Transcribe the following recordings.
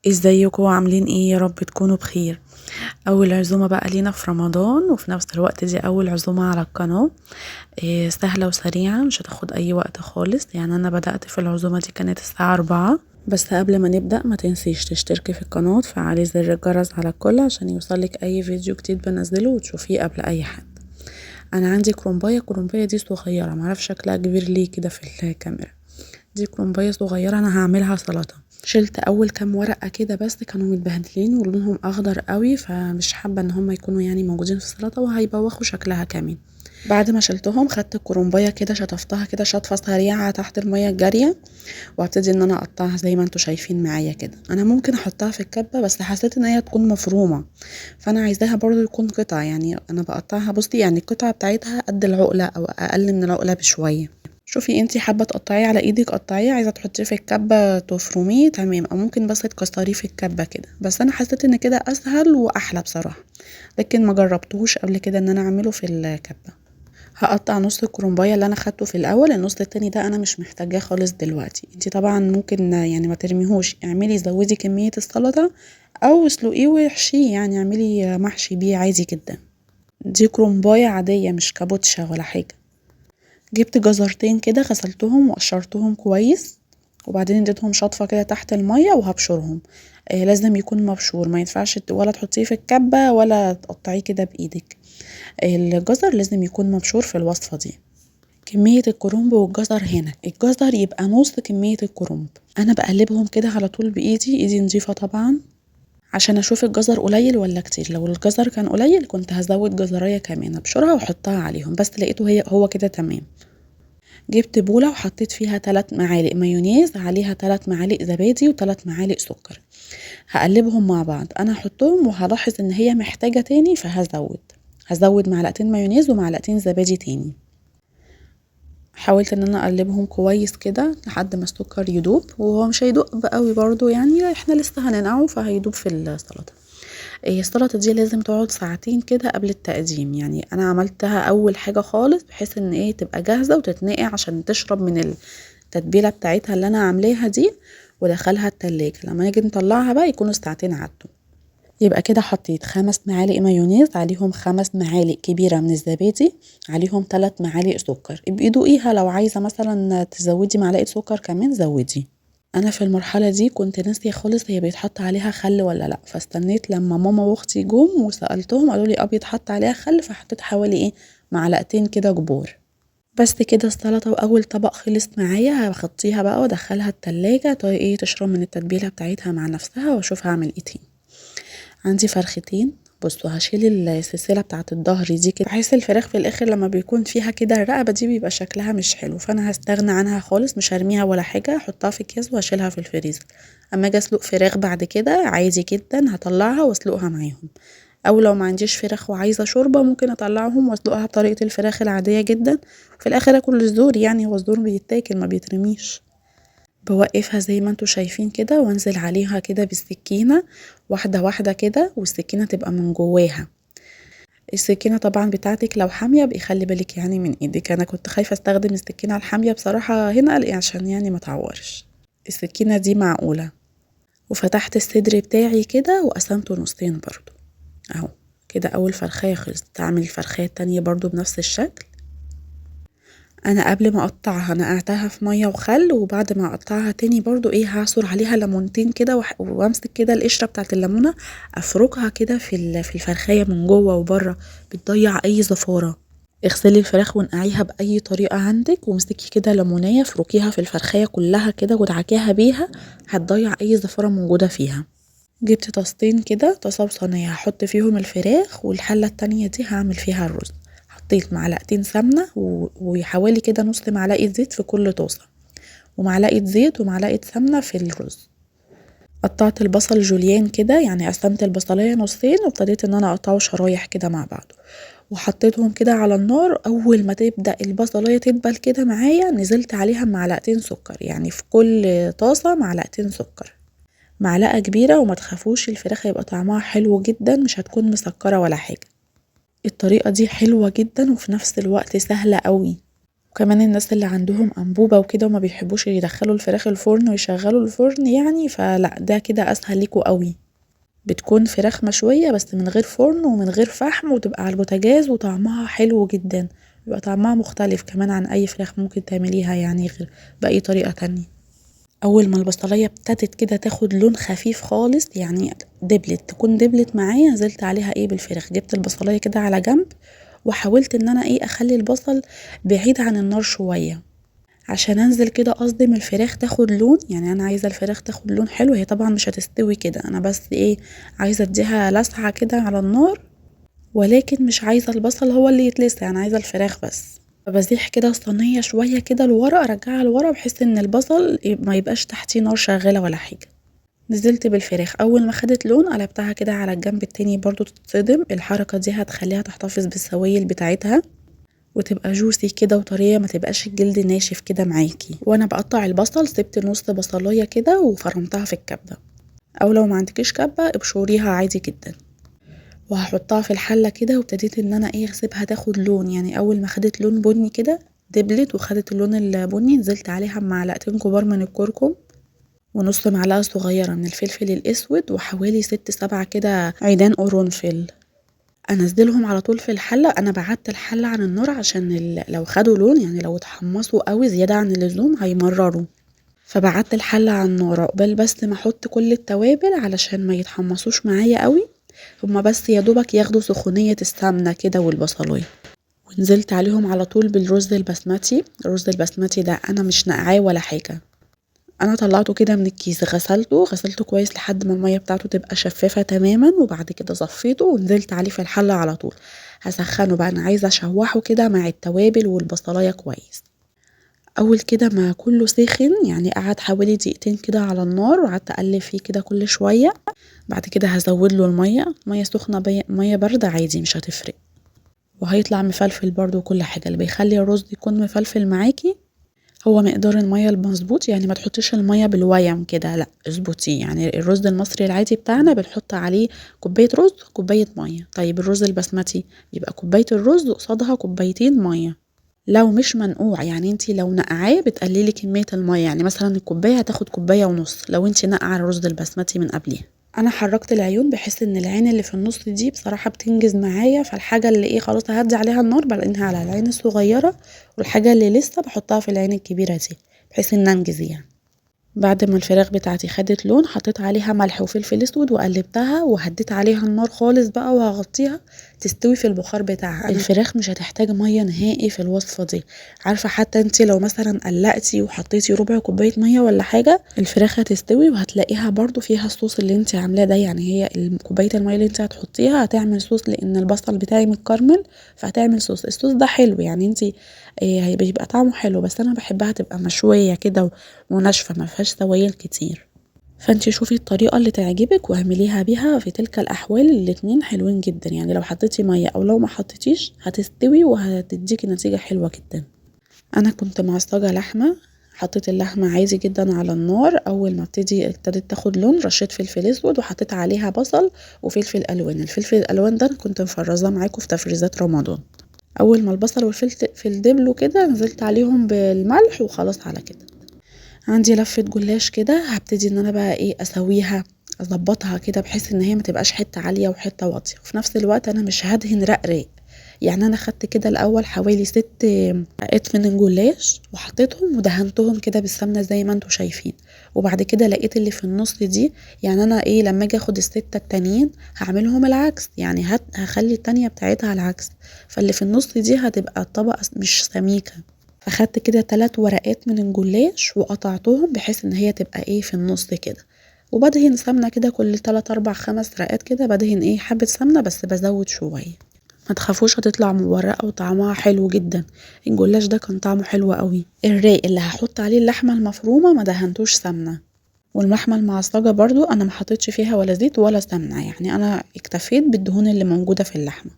ازيكم عاملين ايه؟ يا رب تكونوا بخير. اول عزومة بقى لينا في رمضان، وفي نفس الوقت دي اول عزومة على القناة. إيه سهلة وسريعة، مش هتاخد اي وقت خالص. انا بدأت في العزومة دي كانت الساعة 4. بس قبل ما نبدأ ما تنسيش تشتركي في القناة وتفعلي زر الجرس على الكل عشان يوصلك اي فيديو جديد بنزله وتشوفيه قبل اي حد. انا عندي كرومبايه، الكرومبايه دي صغيرة، معرفش شكلها كبير ليه كده في الكاميرا. دي كرومبايه صغيرة انا هعملها سلطة. شلت اول كام ورقة كده بس كانوا متبهدلين ولونهم اخضر قوي، فمش حابة ان هم يكونوا موجودين في السلطة وهيبوخوا شكلها كمان. بعد ما شلتهم خدت الكرومبايه كده شطفتها كده شطفه سريعة تحت المية الجارية، وابتدي ان انا اقطعها زي ما انتم شايفين معايا كده. انا ممكن احطها في الكبه بس حسيت ان هي تكون مفرومه، فانا عايزاها برضو يكون قطع. انا بقطعها بصي القطعة بتاعتها قد العقلة او اقل من العقلة بشوية. شوفي انتي حابة تقطعيه على ايدك قطعية، عايزه تحطيه في الكبه تفرميه تمام، او ممكن بس تكسريه في الكبه كده. بس انا حسيت ان كده اسهل واحلى بصراحة، لكن ما جربتهوش قبل كده ان انا اعمله في الكبه. هقطع نص الكرومبايه اللي انا خدته في الاول، النص التاني ده انا مش محتاجاه خالص دلوقتي. انتي طبعا ممكن ما ترميهوش، زودي كمية السلطة او اسلقيه واحشيه، اعملي محشي بيه عادي جدا. دي كرومبايه عادية مش كابوتشا ولا حاجة. جبت جزرتين كده غسلتهم وقشرتهم كويس، وبعدين اديتهم شطفه كده تحت المية وهبشرهم. لازم يكون مبشور، ما ينفعش ولا تحطيه في الكبه ولا تقطعيه كده بايدك. الجزر لازم يكون مبشور في الوصفة دي. كمية الكرنب والجزر هنا، الجزر يبقى نص كمية الكرنب. انا بقلبهم كده على طول بايدي، ايدي نظيفة طبعا، عشان اشوف الجزر قليل ولا كتير. لو الجزر كان قليل كنت هزود جزرايه كمان ابشرها واحطها عليهم، بس لقيته هو كده تمام. جبت بولة وحطيت فيها 3 معالق مايونيز، عليها 3 معالق زبادي وتلات معالق سكر. هقلبهم مع بعض، انا هحطهم وهلاحظ ان هي محتاجة تاني فهزود، هزود معلقتين مايونيز ومعلقتين زبادي تاني. حاولت ان انا اقلبهم كويس كده لحد ما السكر يدوب، وهو مش هيدوب قوي برضو، احنا لسه هننقعه فهيدوب في السلطة. السلطة دي لازم تقعد ساعتين كده قبل التقديم، انا عملتها اول حاجة خالص بحيث ان تبقى جاهزة وتتنقع عشان تشرب من التتبيلة بتاعتها اللي انا عاملاها دي، ودخلها التلاجة. لما نيجي نطلعها بقى يكونوا الساعتين عدوا. يبقى كده حطيت 5 معالق مايونيز، عليهم 5 معالق كبيرة من الزبادي، عليهم 3 معالق سكر. ابقي دوقيها، لو عايزة مثلا تزودي معلقة سكر كمان زودي. انا في المرحلة دي كنت ناسية خالص هي بيتحط عليها خل ولا لا، فاستنيت لما ماما واختي جم وسألتهم قالوا لي بيتحط عليها خل، فحطيت حوالي معلقتين كده كبار. بس كده السلطة واول طبق خلص معايا. هغطيها بقى وادخلها التلاجة طيب تشرب من التتبيلة بتاعتها مع نفسها، واشوف هعمل ايه تاني. عندي فرختين، بصوا هشيل السلسلة بتاعت الظهر دي كده، بحيث الفراخ في الاخر لما بيكون فيها كده الرقبة دي بيبقى شكلها مش حلو، فانا هستغنى عنها خالص، مش هرميها ولا حاجة، هحطها في اكياس وهشيلها في الفريزر. اما اجي اسلق فراخ بعد كده عادي جدا هطلعها واسلقها معاهم، او لو ما عنديش فراخ وعايزة شوربة ممكن اطلعهم واسلقها بطريقة الفراخ العادية جدا، وفي الاخر اكل الزور، هو الزور بيتاكل ما بيترميش. بوقفها زي ما انتوا شايفين كده وانزل عليها كده بالسكينة واحدة واحدة كده، والسكينة تبقى من جواها. السكينة طبعا بتاعتك لو حامية بيخلي بالك من ايدك، انا كنت خايفة استخدم السكينة الحامية بصراحة هنا عشان ما تعورش. السكينة دي معقولة. وفتحت الصدر بتاعي كده وقسمته نصين برضو اهو كده. اول فرخاية خلصت. هعمل الفرخاية التانية برضو بنفس الشكل. انا قبل ما اقطعها نقعتها في مية وخل، وبعد ما اقطعها تاني برضو هعصر عليها ليمونتين كده وامسك كده القشرة بتاعت الليمونة افركها كده في الفرخاية من جوه وبره، بتضيع اي زفارة. اغسلي الفراخ وانقعيها باي طريقة عندك، وامسكي كده ليمونية افركيها في الفرخاية كلها كده وادعكيها بيها، هتضيع اي زفارة موجودة فيها. جبت طاستين كده، طاسة وصينية، هحط فيهم الفراخ، والحلة التانية دي هعمل فيها الرز. حطيت معلقتين سمنة وحوالي كده نص معلقة زيت في كل طاسة، ومعلقة زيت ومعلقة سمنة في الرز. قطعت البصل جوليان كده، يعني قسمت البصلية نصين وابتديت ان انا اقطعه شرايح كده مع بعضه، وحطيتهم كده على النار. اول ما تبدأ البصلية تدبل كده معايا نزلت عليها معلقتين سكر، يعني في كل طاسة معلقتين سكر، معلقة كبيرة. وما تخافوش الفراخ هيبقى طعمها حلو جدا، مش هتكون مسكرة ولا حاجة. الطريقة دي حلوة جدا وفي نفس الوقت سهلة قوي. وكمان الناس اللي عندهم انبوبة وكده وما بيحبوش يدخلوا الفراخ الفرن ويشغلوا الفرن يعني، فلا ده كده اسهل ليكوا قوي. بتكون فراخ مشوية بس من غير فرن ومن غير فحم، وتبقى على البوتاجاز وطعمها حلو جدا، بيبقى طعمها مختلف كمان عن اي فراخ ممكن تعمليها يعني غير باي طريقة تانية. اول ما البصلية ابتدت كده تاخد لون خفيف خالص، يعني دبلت، تكون دبلت معايا، نزلت عليها ايه بالفراخ. جبت البصلية كده على جنب وحاولت ان انا ايه اخلي البصل بعيد عن النار شوية عشان انزل كده اصدم الفراخ تاخد لون. يعني انا عايزة الفراخ تاخد لون حلو، هي طبعا مش هتستوي كده، انا بس ايه عايزة اديها لسعة كده على النار، ولكن مش عايزة البصل هو اللي يتلسع، انا عايزة الفراخ بس. فبزيح كده الصينية شوية كده لورا، ارجعها لورا بحيث ان البصل ما يبقاش تحتيه نار شغالة ولا حاجة. نزلت بالفراخ، اول ما خدت لون قلبتها كده على الجنب التاني برضو تتصدم. الحركة دي هتخليها تحتفظ بالسوائل بتاعتها وتبقى جوسي كده وطرية، ما تبقاش الجلد ناشف كده معاكي. وانا بقطع البصل سبت نص بصلاية كده وفرمتها في الكبة، او لو ما عندكيش كبة ابشريها عادي جدا. وهحطها في الحلة كده، وابتديت ان انا ايه اسيبها تاخد لون. يعني اول ما خدت لون بني كده دبلت وخدت اللون البني، نزلت عليها بمعلقتين كبار من الكركم ونص معلقة صغيرة من الفلفل الاسود وحوالي 6-7 كده عيدان قرنفل. انزلهم على طول في الحلة. انا بعدت الحلة عن النار عشان لو خدوا لون، يعني لو اتحمصوا قوي زيادة عن اللزوم هيمرروا، فبعدت الحلة عن النار عقبال بس ما احط كل التوابل علشان ما يتحمصوش معايا قوي، هما بس يا دوبك ياخدوا سخونية السمنة كده والبصلاية. ونزلت عليهم على طول بالرز البسمتي. الرز البسمتي ده انا مش نقعاه ولا حاجة، انا طلعته كده من الكيس، غسلته كويس لحد ما المية بتاعته تبقى شفافة تماما، وبعد كده صفيته ونزلت عليه في الحلة على طول. هسخنه بقى، انا عايزة اشوحه كده مع التوابل والبصلاية كويس. اول كده ما كله سخن، يعني قعد حوالي دقيقتين كده على النار، وقعدت اقلب فيه كده كل شوية. بعد كده هزود له المية، مية سخنة مية باردة عادي مش هتفرق، وهيطلع مفلفل برضو وكل حاجة. اللي بيخلي الرز يكون مفلفل معاكي هو مقدار المية المظبوط، يعني ما تحطيش المية بالويم كده، لا اظبطيه. يعني الرز المصري العادي بتاعنا بنحط عليه كوباية رز كوباية مية، طيب الرز البسمتي يبقى كوباية الرز قصادها كوبايتين مية لو مش منقوع. يعني انتي لو نقعاه بتقللي كمية المية، يعني مثلا الكوباية هتاخد كوباية ونص لو انتي نقعة الرز البسمتي من قبليها. انا حركت العيون بحيث ان العين اللي في النص دي بصراحة بتنجز معايا، فالحاجة اللي ايه خلاص هدي عليها النار بلقينها على العين الصغيرة، والحاجة اللي لسه بحطها في العين الكبيرة دي بحيث ان انجز يعني. بعد ما الفراخ بتاعتي خدت لون حطيت عليها ملح وفلفل اسود وقلبتها وهديت عليها النار خالص بقى، وهغطيها تستوي في البخار بتاعها. الفراخ مش هتحتاج مية نهائي في الوصفة دي، عارفه حتى انت لو مثلا قلقتي وحطيتي ربع كوباية مية ولا حاجة الفراخ هتستوي، وهتلاقيها برضو فيها الصوص اللي انت عاملاه ده. يعني هي كوباية المية اللي انت هتحطيها هتعمل صوص، لان البصل بتاعي متكرمل فهتعمل صوص. الصوص ده حلو يعني انت بيبقى طعمه حلو، بس انا بحبها تبقى مشوية كده وناشفه ما فيهاش سوائل كتير. فانت شوفي الطريقة اللي تعجبك واعمليها بيها. في تلك الاحوال الاتنين حلوين جدا، يعني لو حطيتي مية او لو ما حطيتيش هتستوي وهتديكي نتيجة حلوة جدا. انا كنت معصجه لحمه، حطيت اللحمة عادي جدا على النار. اول ما ابتدت تاخد لون رشيت فلفل اسود وحطيت عليها بصل وفلفل الوان. الفلفل الالوان ده كنت مفرزاه معاكم في تفريزات رمضان. اول ما البصل والفلفل دبلوا كده نزلت عليهم بالملح وخلاص على كده. عندي لفة جلاش كده هبتدي ان انا بقى ايه اسويها، اظبطها كده بحيث ان هي ما تبقاش حتة عالية وحتة واطية، وفي نفس الوقت انا مش هدهن رقراق. يعني انا خدت كده الاول حوالي 6 رقات من الجلاش وحطيتهم ودهنتهم كده بالسمنه زي ما انتم شايفين، وبعد كده لقيت اللي في النص دي، يعني انا ايه لما اجي اخد ال6 التانيين هعملهم العكس، يعني هخلي التانية بتاعتها العكس، فاللي في النص دي هتبقى الطبقة مش سميكة. فاخدت كده 3 ورقات من الجلاش وقطعتهم بحيث ان هي تبقى ايه في النص كده، وبدهن سمنه كده كل 3 4 5 رقات كده، بدهن ايه حبه سمنه بس بزود شوية. ما تخافوش هتطلع مورقه وطعمها حلو جدا. الجلاش ده كان طعمه حلو قوي. الراق اللي هحط عليه اللحمة المفرومه ما دهنتوش سمنه، واللحمة المعصجه برضو انا ما حطيتش فيها ولا زيت ولا سمنه، يعني انا اكتفيت بالدهون اللي موجودة في اللحمة.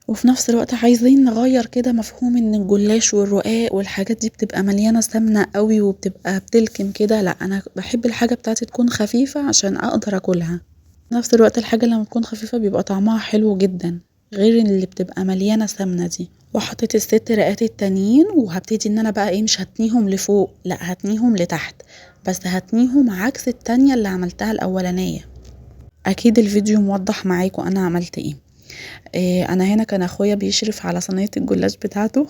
وفي نفس الوقت عايزين نغير كده مفهوم ان الجلاش والرقاق والحاجات دي بتبقى مليانة سمنه قوي وبتبقى بتلكم كده، لا انا بحب الحاجة بتاعتي تكون خفيفة عشان اقدر اكلها. في نفس الوقت الحاجة لما تكون خفيفة بيبقى طعمها حلو جدا. غير اللي بتبقى مليانة سمنة دي. وحطيت ال6 رقات التانيين، وهبتدي ان انا بقى ايه، مش هتنيهم لفوق، لا هتنيهم لتحت، بس هتنيهم عكس التانية اللي عملتها الاولانية. اكيد الفيديو موضح معاكم انا عملت ايه. انا هنا كان اخويا بيشرف على صينية الجلاش بتاعته.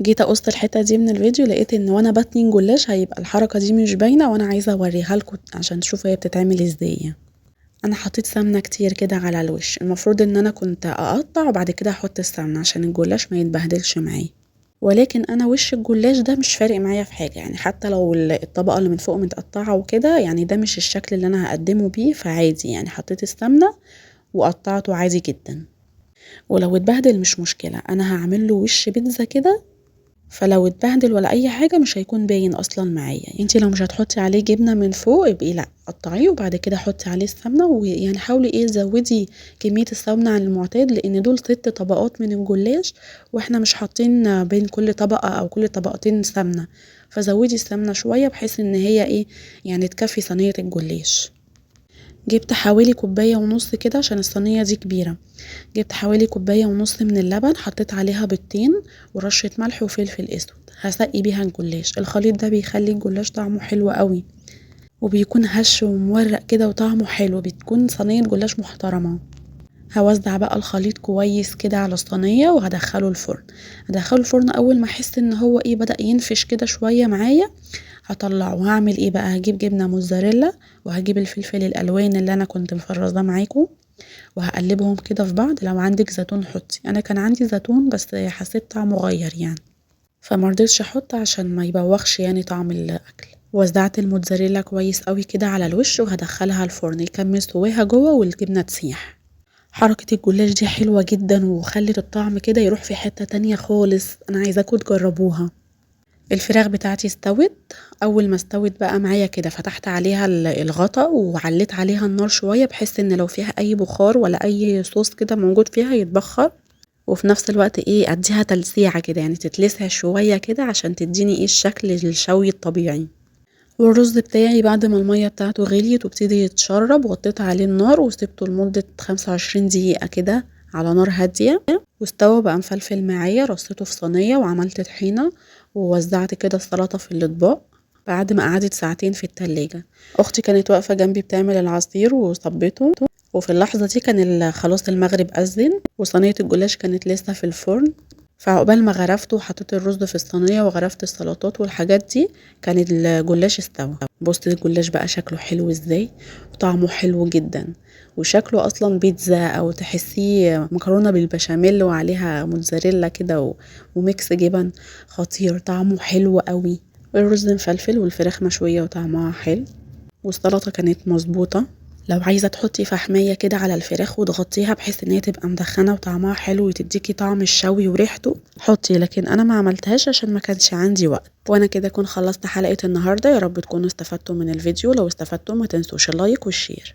جيت اقص الحتة دي من الفيديو، لقيت ان وانا بتني الجلاش هيبقى الحركة دي مش باينة، وانا عايزة اوريها لكم عشان تشوفوا هي بتتعمل ازاي. انا حطيت سمنة كتير كده على الوش، المفروض ان انا كنت اقطع وبعد كده احط السمنة عشان الجلاش ما يتبهدلش معايا، ولكن انا وش الجلاش ده مش فارق معايا في حاجة، يعني حتى لو الطبقة اللي من فوق متقطعة وكده، يعني ده مش الشكل اللي انا هقدمه بيه، فعادي يعني حطيت السمنة وقطعته عادي جدا. ولو اتبهدل مش مشكلة، انا هعمل له وش بيتزا كده، فلو اتبهدل ولا اي حاجة مش هيكون باين اصلا معايا. انتي لو مش هتحطي عليه جبنة من فوق ابقي لا قطعية وبعد كده حطي عليه السمنة، ويعني حاولي ايه تزودي كمية السمنة عن المعتاد، لان دول 6 طبقات من الجلاش واحنا مش حاطين بين كل طبقة او كل طبقتين سمنة، فزودي السمنة شوية بحيث ان هي ايه يعني تكفي صينية الجلاش. جبت حوالي كوباية ونص كده عشان الصينية دي كبيرة، جبت حوالي كوباية ونص من اللبن، حطيت عليها بيضتين ورشة ملح وفلفل اسود، هسقي بيها الجلاش. الخليط ده بيخلي الجلاش طعمه حلو قوي، وبيكون هش ومورق كده وطعمه حلو، بتكون صينية جلاش محترمة. هوزع بقى الخليط كويس كده على الصينية وهدخله الفرن. هدخله الفرن اول ما احس ان هو ايه بدأ ينفش كده شوية معايا هطلعه. وهعمل ايه بقى، هجيب جبنة موتزاريلا وهجيب الفلفل الالوان اللي انا كنت مفرزاه معاكم وهقلبهم كده في بعض. لو عندك زيتون حطي، انا كان عندي زيتون بس حسيت طعمه غير يعني، فمرضتش احط عشان ما يبوخش يعني طعم الاكل. وزعت الموتزاريلا كويس قوي كده على الوش وهدخلها الفرن يكمل سواها جوه والجبنة تسيح. حركة الجلاش دي حلوة جدا وخلت الطعم كده يروح في حتة تانية خالص، انا عايزاكم تجربوها. الفراخ بتاعتي استوت، اول ما استوت بقى معايا كده فتحت عليها الغطا وعليت عليها النار شوية بحيث ان لو فيها اي بخار ولا اي صوص كده موجود فيها يتبخر، وفي نفس الوقت ايه اديها تلسيعة كده يعني تتلسع شوية كده عشان تديني ايه الشكل الشوي الطبيعي. والرز بتاعي بعد ما المية بتاعته غليت وابتدي يتشرب وطيت عليه النار وسبته لمدة 25 دقيقة كده على نار هادية، واستوى بقى مفلفل معايا. رصيته في صينية وعملت طحينة ووزعت كده السلطة في الاطباق بعد ما قعدت ساعتين في التلاجة. اختي كانت واقفة جنبي بتعمل العصير وصبته، وفي اللحظة دي كان خلاص المغرب أذن وصينية الجلاش كانت لسه في الفرن، فعقبال ما غرفته وحطيت الرز في الصينية وغرفت السلطات والحاجات دي كان الجلاش استوى. بصي الجلاش بقى شكله حلو ازاي وطعمه حلو جدا، وشكله اصلا بيتزا او تحسيه مكرونة بالبشاميل وعليها موتزاريلا كده وميكس جبن خطير، طعمه حلو قوي. الرز مفلفل والفراخ مشوية وطعمها حلو، والسلطة كانت مظبوطة. لو عايزة تحطي فحمية كده على الفراخ وتغطيها بحيث ان هي تبقى مدخنة وطعمها حلو وتديكي طعم الشوي وريحته حطي، لكن انا ما عملتهاش عشان ما كانش عندي وقت. وانا كده اكون خلصت حلقة النهاردة، يا رب تكونوا استفدتوا من الفيديو. لو استفدتوا ما تنسوش ال like وال share.